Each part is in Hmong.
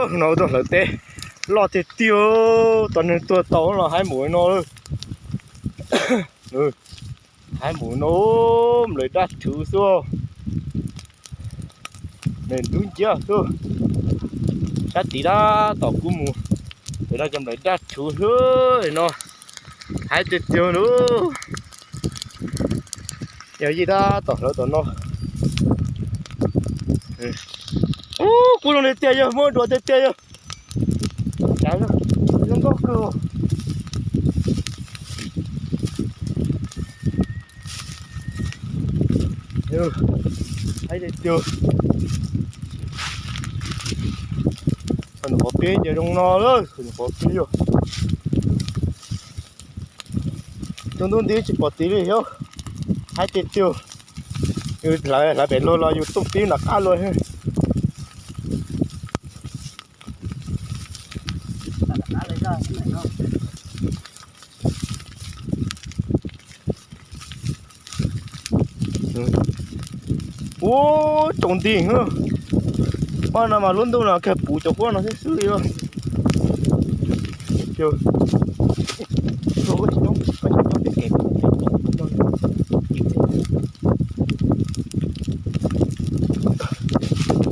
No ua tau hlawv teb loj tiag tiag, tos nws tuag tau los haib mus no. Haib mus no, nplaim dab rhuv xwb. Nws dub nciab xwb. Sab tid tab tom kuv mus, ces no cov nplaim dab rhuv xwb no. Haib tiag tiag lauj. Yog yij tab tom hlawv tom no. Ub, kub zoo tiag tiag yog, muab dua tiag tiag yog. Zoo nkauj kawg. Haib tiag tiag. Qhov peb ces zoo no lawm, qhov peb yog. Coob ntuj nti tsis pom tid li os. Haib tiag tiag. Yus hlawv pem luag los yus tuaj pib nram qab luag. Ub, tsaus nti. Pab no mas lub ntuj no kawg puv cov huab no xwb xwb li.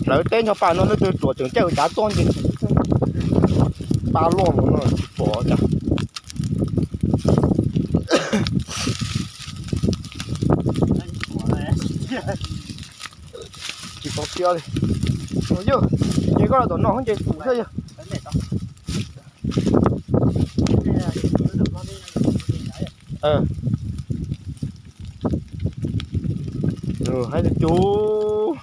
Hlawv teb nyob pam no leej twg ruam tseem caij cav txoj nce tus xwb. Pab loj no tsis pom cas. Tsis pom kiag li. Yog, ces koj los tom no nce tus xwb yog. Haib tiag tiag.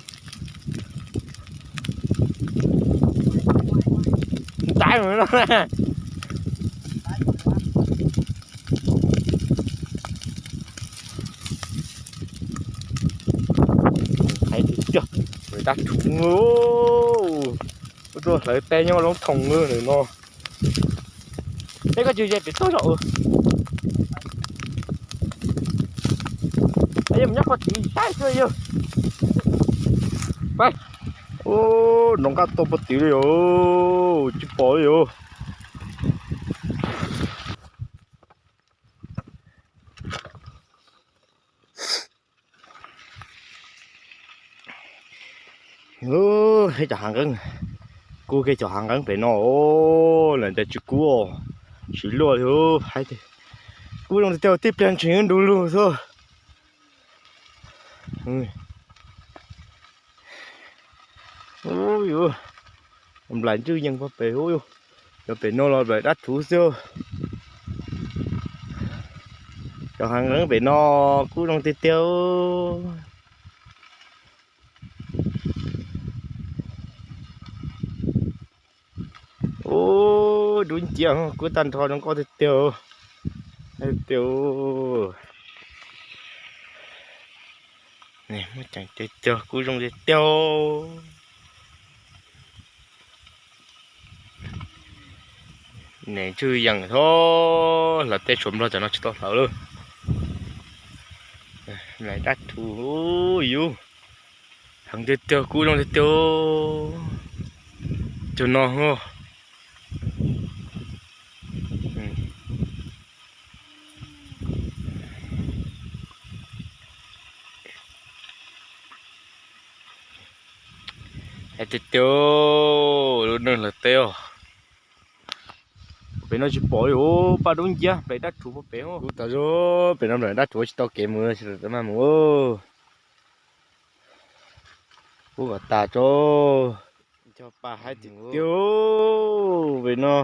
Ntav no. Haib tiag tiag, dab rhuv. Ua rau hlawv teb nyob loob thoom lawm no. Peb koj tsis ze pem toj zog. Yog mus nyob qhov tid saib xwb yog. Ub, nrov nqaj tuaj pog tid li os, tsis pom li os. Cov hav nqeeb, kub kiag cov hav nqeeb pem no, lawm tias tsis kub, siv luaj li. Haib tiag, kub zoo tiag tiag, tib pliag ntshis nrug lug xwb. Ub, nplaim ntswj yees pog pem ub, cov pem no los nplaim dab rhuv xwb. Cov hav nqeeb pem no kub zoo tiag tiag. Ub, dub nciab kub tag nrho zoo nkauj tiag tiag. Tiag, muaj ceem tiag tiag, kub zoo tiag tiag. Nws ntswj yees tho, hlawv teb tshuav nplog cov no tsis tau hlawv lawm. Nplaim dab rhuv yus, heev tiag tiag, kub zoo tiag tiag. Cov no. Hais tiag tiag, lub neej hlawv teb os. Pem no tsis pom li os, paj dub nciab, nplaim dab rhuv pem. Kub tas zog, pem no nplaim dab rhuv tsis tau kev mus, tsis tau maj mus. Kub kom tas tso. Cog pas hais tiag tiag, pem no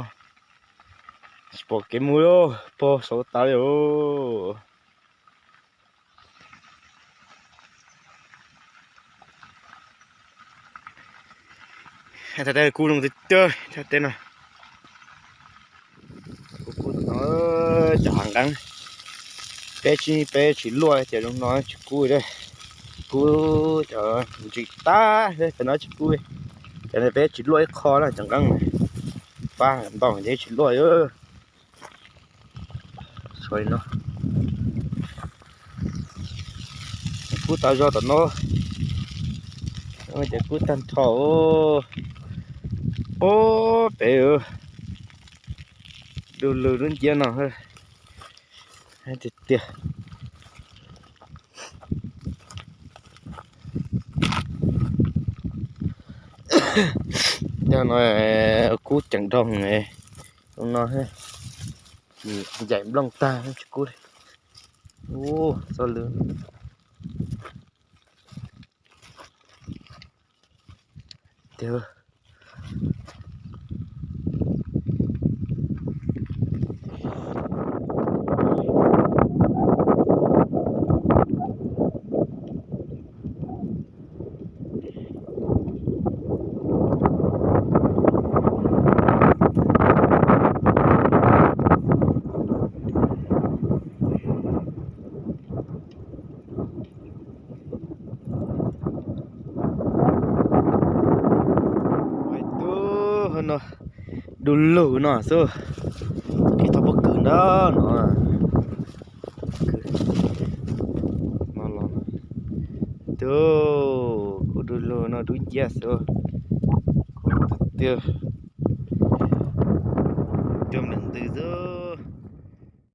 tsis pom kev mus li, pog saud tas li os. Thaj teb kub zoo tiag tiag, thaj teb no. Kub kub no, cov hav nqeeb, peb tsis, peb tsis luaj tias zoo no tsis kub, kub cov ntsis tag, cov no tsis kub. Cov no peb tsis luaj ib qho na, cov nqeeb pab ntoo ces tsis luaj. Kub tas zog tom no, ces kub tag nrho. Ob peb, du lug dub nciab no tiag tiag. Cov no kub ceev dhau, no ncaim nplooj tag tsis kub li. Ub, txhob lwm tiag. Tub, no du lug no xwb, txoj kev thauj pob kws ntawd no. Tub, kuv du lug no dub nciab xwb, kuv tiag, cua me ntws xwb.